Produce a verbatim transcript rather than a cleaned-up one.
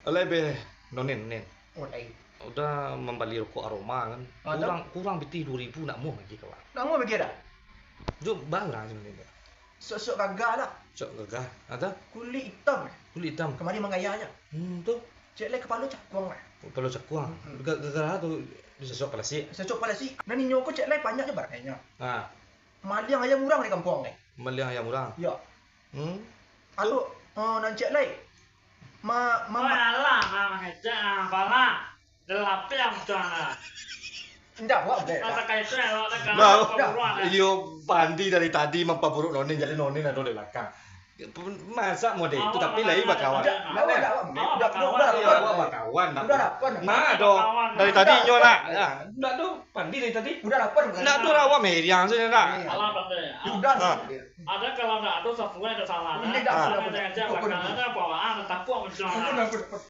Alah beh, Nonin, Nin. Oh, lain. Udah mambali rokok Aroma kan. Ah, tu? Kurang, kurang pitih duo ribu nak muah lagi, kawan. Nak muah lagi dah? Jo, barang sebenarnya. Sok-sok gagah lah. Sok gagah. Ada? Kulik itam. Kulik itam. Kamari manggaya aja. Hmm, tu. Cek lai kapalo cakuang lah. Kapalo cakuang. Hmm. Ga-, gara-gara tu disosok palasik. Sosok palasik. Nan inyo ko cek lai banyak je barang inyo. Ha. Maliang ayam urang di kampuang ni. Maliang ayam urang. Ya. Hmm. Ado, eh, nan cek lai. Ma-, ma-, Alah, ah, mangecek, ah, pala. Dah lapeh, ah, macam mana? Indak, awak boleh. Kata kayak itu, ya, awak dah kalah, Lah, pemburuan, ah. Iyo, Pandi dari tadi mampaburuk Nonin, jadi Nonin ado di balakang. Masa mode itu, Awak tapi lah, bakawan. Indak, awak, indak, awak, Awak indak, bakawan. Awak bakawan, nak. Indak, awak bakawan. Nah, Awak doh. Bakawan. Dari tadi Indak, nyo nak. Nah, indak doh, Pandi dari tadi. Udah lapar, bukan? Indak doh, awak meriang saja nak. Iya. Alah, Pandi. Udah. Ah. Ada kalau ndak ada, satu ada salah. Ini dah, Ah. Ada sudah, ngecek sudah. Belakang, ada apa-apaan, ada tapuk macam mana. Udah, udah, udah.